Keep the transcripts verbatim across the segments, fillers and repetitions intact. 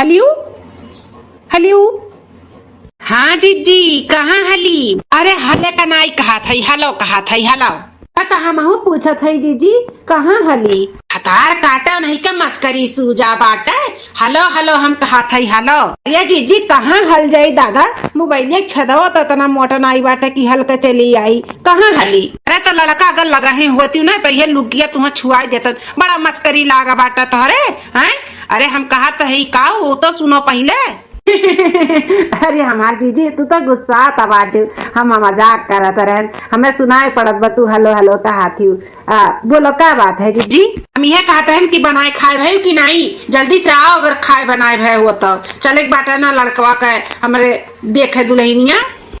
हेलो, हेलो। हाँ जीजी, कहाँ हली? अरे हले का नाई कहत हई, हेलो कहत हई, हेलो। अ, त हमहू पूछत हई जीजी, कहाँ हली? हतार काटा नहीं के मस्करी सूझा बाटे। हेलो, हेलो, हम कहत हई, हेलो। अरे जीजी, कहाँ हल जाई दादा? मोबाइलिया छेदवा त इतना मोटा नाई बाटे कि हल के चली आई। कहाँ हली? अरे त लड़का अगर लगही होती ना त ये लुगिया तुहाँ छुआई देतन। बड़ा मस्करी लागा बाटे तोहरे, हैं? अरे हम कहत हई का, वो तो सुनो पहिले। अरे हमार जीजी, तू तो गुस्सात बाटू, हम मजाक करत रहन, हमें सुनाई पड़त बा तू हेलो हेलो कहत हू। आ, बोलो का बात है जीजी? हम यह कहत रहन कि बनाए खाए भइल कि नाई, जल्दी से आओ, अगर खाए बनाए भए हो तो। चले के बाटे ना लड़कवा के हमरे देखे दुल्हनिया।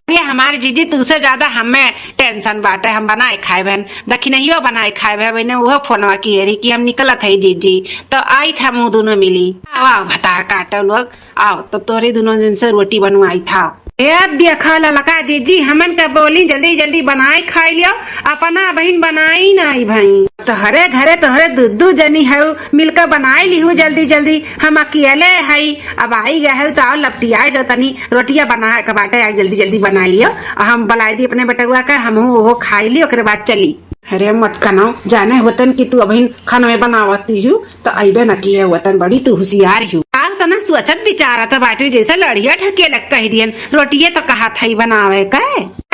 अरे हमार जीजी, तुमसे ज्यादा हमें tension बाटे, हम बनाए खाए भएन, दखिनहियो बनाए खाए भए, वही ने उहो फोनवा किहे रही कि हम निकलत हई जीजी, तो आइत हम उ दुनो मिली। आओ, आओ, भतार काटो लोग। आओ, तब तोहरे दुनो जन से रोटी बनवाइत हई। ए, देखा ललका जीजी, हमन का बोली जल्दी जल्दी बनाई खाई लियो, अपना बहिन बनाई नाई भई। तोहरे घरे तोहरे दू दू जनी हऊ, मिलकर बनाई लिहू जल्दी जल्दी, हम अकेले हई। अब आई गए हऊ तो आओ लपटियाए जाओ, तनी रोटिया बनाए के बाटे, आई जल्दी जल्दी बनाई लियो, और हम बुलाई दी अपने बेटउआ के, हमहू ओहो खाई ली, ओकरे बाद चली। अरे मटकनो, जाने होतन कि तू अबहिन खानवे बनावती हू, त अइबे न किहे होतन, बड़ी तू हुसियार हू। आज तना सोचत विचारत बाटू, जैसे लड़िया ढकेलक कह दियन, रोटिये त कहत हई बनावे के।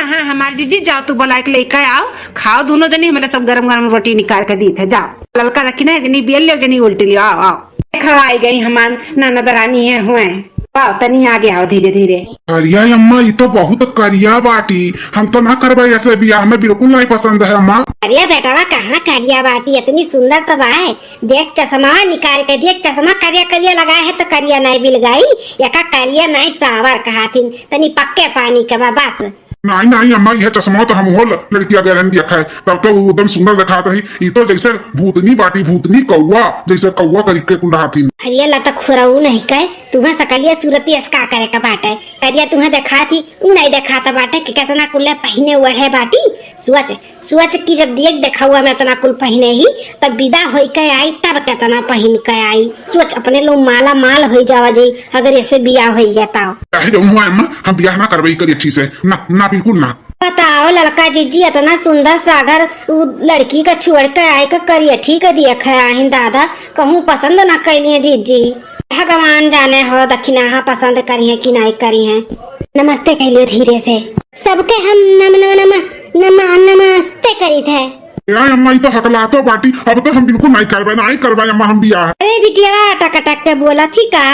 हाँ, हमार जीजी, जाओ तू बुलाए के लेके आओ, खाओ दुनो जनी, हमरे सब गरम गरम रोटी निकाल के दीत है, जाओ। ललका रखी ना, जनी बेल लियो, जनी उल्टी लियो, आओ, आओ। देखा, आई गई हमार ननद रानी है हुए। आओ, तनी आगे आओ धीरे धीरे। अरे अम्मा, ई तो बहुत करिया बाटी, हम तो ना करबे ऐसे बियाह में, बिल्कुल नहीं पसंद है अम्मा। अरे बेटवा, कहाँ करिया बाटी, इतनी सुंदर तो बा है। देख चश्मा निकाल के देख, चश्मा करिया करिया लगाए है तो करिया नहीं बिल गई, एका करिया नहीं सावर कहाथिन, तनी पक्के पानी के बा बस। नहीं नहीं अम्मा, यह चश्मा तो हम हो लड़किया गए रहन दिया खाए, तब तो वो एकदम सुंदर दिखात रही, ई तो जैसे भूतनी बाटी, भूतनी कौआ, जैसे कौआ करी के कुल रहाथिन। अरे ला तो खुरऊ नहीं कहे, तुम्हें सकलिया सूरती एस का करे के बाटे? करिया तुम्हें देखात ही, उ नहीं देखात बाटे कि कितना कुल्ले पहिने ओढ़े बाटी। सोच, सोच कि जब देख देखउआ में इतना कुल पहिने ही, तब विदा होई के आई, तब कितना पहिन के आई। सोच, अपने लोग माला माल होई जावा जी, अगर ऐसे बियाह होई गया तो। काहे जौन हुआ अम्मा, हम बियाह ना करबे करी अच्छी से, ना, ना, बिल्कुल ना। बताओ ललका जीजी, इतना सुंदर सा अगर उ लड़की का छोड़ के आए के करियठी के दिए खराहिन दादा, कहूँ पसंद ना कैलिए जीजी। भगवान जाने हो दखिनाहा पसंद करिहे कि नाई करिहे। नमस्ते कह लियो धीरे से। सबके हम नम, नम, नम, नम, नमस्ते करीत है। ए अम्मा, ई तो हकलातो बाटी, अब तो हम बिल्कुल नाई करबे, नाई करबे अम्मा हम बियाह। अरे बिटिया, अटक अटक के बोला थी का?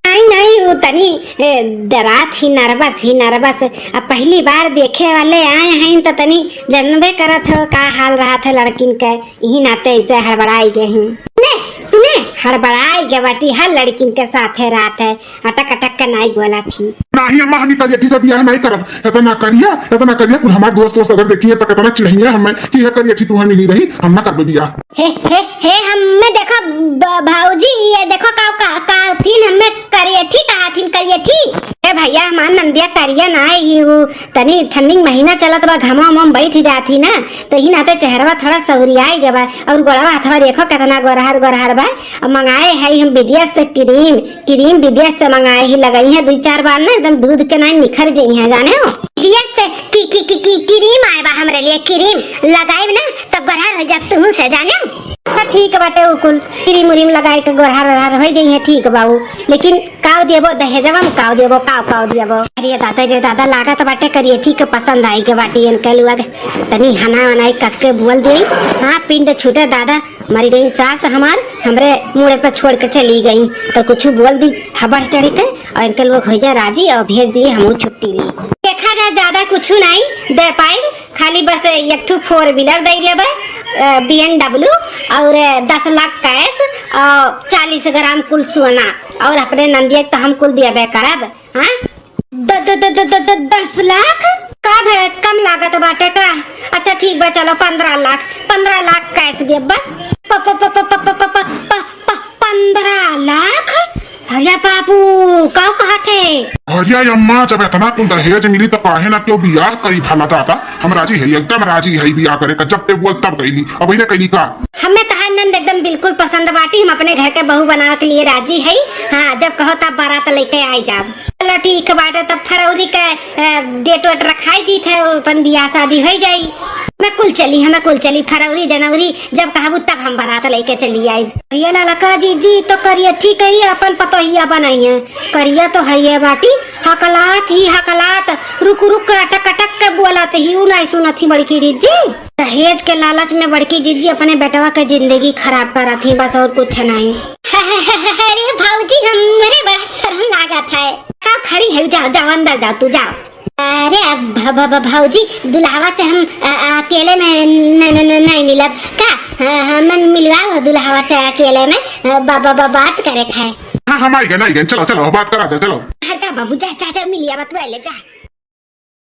नाई, नाई, वो तनी, ए, डरात ही, nervous ही, nervous। अब पहली बार देखे वाले आए हैं तो तनी जानबे करत हो का हाल रहत है लड़किन के। यही नाते ऐसे हड़बड़ाई गए हैं। ने, सुने, हड़बड़ाई गए बाटी, हर लड़किन के साथे रहत है, अटक अटक के नाई बोला थी। नहीं अम्मा, हम ई करियठी से बियाह नहीं करब। इतना करिया, इतना करिया, कुल हमार दोस्त वोस्त अगर देखिए तो कितना चिढ़िया हमें कि यह करियठी तुम्हें मिली रही, हम ना करबे बियाह। हे, हे, हे, हमें देखो ब-, भौजी, ये देखो का, का, का थीन हमें करियठी कहा थीन, करियठी। ए भैया, हमार नंदिया करिया ना है, ही उ तनी ठंडी के महीना चलत बा, घामवा में बैठ जात ही ना, तो ही नाते चेहरवा थोड़ा सौरियाई गवा और गोड़वा हथवा देखो कितना गोरहर गोरहर बा। अब मंगाए है हम विदेश से क्रीम, क्रीम विदेश से मंगाए ही, लगाई है दुई चार बार ना, एकदम दूध के नाई निखर जई है, जाने हो। विदेश से की, की, की, की, क्रीम आए बा हमरे लिए, क्रीम लगाए ना तब गोरहर हो जात तुहू से, जाने हो। अच्छा ठीक बाटे, उ कुल क्रीम उरीम लगाए के गोरहर ओरहर हो जई है, ठीक बा उ, लेकिन काव देबो दहेजवा में, काव देबो, काव, काव देबो। अरे दादा रे दादा, लागत बाटे करियठी के पसंद आई के बाटी, इनके लुआ के तनी हना वनाई कस के बोल दे। हाँ, पिंड छूटे दादा, मर गई सास हमार, हमरे मुड़े पर छोड़ के चली गई, तो कुछ बोल दी हबड़ चढ़ के, और इनके लोग हो जाए राजी और भेज दिए हम छुट्टी ली। देखा जाए, ज्यादा कुछ नहीं दे पाई, खाली बस एक ठो four wheeler दे देबे, अ, B M W, और दस लाख cash, और चालीस ग्राम कुल सोना, और अपने नंदिया के तो हम कुल देबे करब। हाँ, द-, द-, द-, द-, द-, द-, दस लाख? का भे, कम लागत बाटे का? अच्छा ठीक बा, चलो पन्द्रह लाख, पन्द्रह लाख cash देब बस। प-, प-, प-, प-, प-, प-, प-, प-, प-, पन्द्रह लाख? अरे बाबू, का कहत है? अरे अम्मा, जब इतना कुल दहेज मिली तो काहे ना क्यों बियाह करी भला दादा? हम राजी है, एकदम राजी है बियाह करे का। जब ते बोल तब कैली, अब इन्हें कैली का? हमें तहार नंद एकदम बिल्कुल पसंद बाटी, हम अपने घर के बहू बनावे के लिए राजी है। हाँ, जब कहो तब त लइके आई जाब। चलो ठीक बाटे, तब फरवरी के, अ, डेट वेट रखाई दीत है, अपन बियाह शादी होइ जाई। मैं कुल चली, हमें कुल चली, फरवरी जनवरी जब कहबू तब हम बरात लइके चली आई। करिया लाला का जीजी तो करिया ठीक है, अपन पतोहिया बनाई है। करिया तो है ये बाटी, हकलात ही हकलात, रुक रुक के अटक अटक के बोलत ही, उ नहीं सुनत ही बड़की जीजी। दहेज के लालच में बड़की जीजी अपने बेटवा के जिंदगी खराब करत ही, बस और कुछ नहीं। अरे भौजी, हमरे बड़ा शर्म लागत है। का खड़ी है, जाओ, जाओ, अंदर जाओ, तू जाओ। अरे अब भ-, भ-, भ-, भौजी, दुल्हावा से हम, अ, अ, अकेले में न-, न-, न-, नहीं मिलब का? हाँ, हाँ, मन मिलवाओ दुल्हावा से अकेले में, अ, ब-, ब-, ब-, बात करे के है। हाँ, हम आई गए, आई गए, चलो, चलो, बात करा दो, चलो। हाँ, जा बाबू, जा, जा, जा, मिलिया बात बोले, जा।